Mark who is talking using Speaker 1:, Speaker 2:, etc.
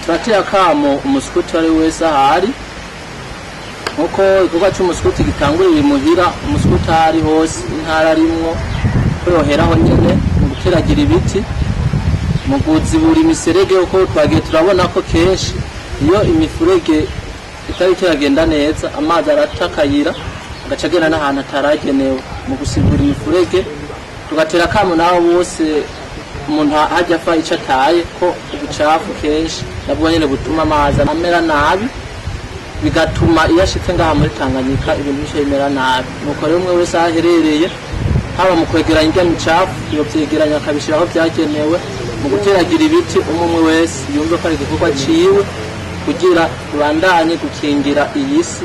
Speaker 1: Turateye akamo umusukuti uwo ari we wese ahari, nkuko igikorwa cy'umusukuti gitangurira imuhira. Umusukuti aho ari hose, intara arimwo, ko yoheraho nyene mu guteragira ibiti, mu kuzibura imiserege, kuko twagiye turabona ko kenshi iyo imifurege itariko iragenda neza, amazi araca akayira, agaca agenda n'ahantu ataragenewe. Mu gusibura imifurege, tugatera akamo n'abo bose, umuntu hajya afa ico ataye, ko ubucafu kenshi nabwo nyene butuma amazi amera nabi, bigatuma iyo ashitse ngaha muri Tanganyika ibintu bice bimera nabi. Nuko rero umwe wese aho aherereye, haba mu kwegeranya irya micafu, yovyegeranya akabishira aho vyagenewe, mu guteragira ibiti, umwe umwe wese yumve ko ari igikorwa ciwe kugira tubandanye gukingira iyi si.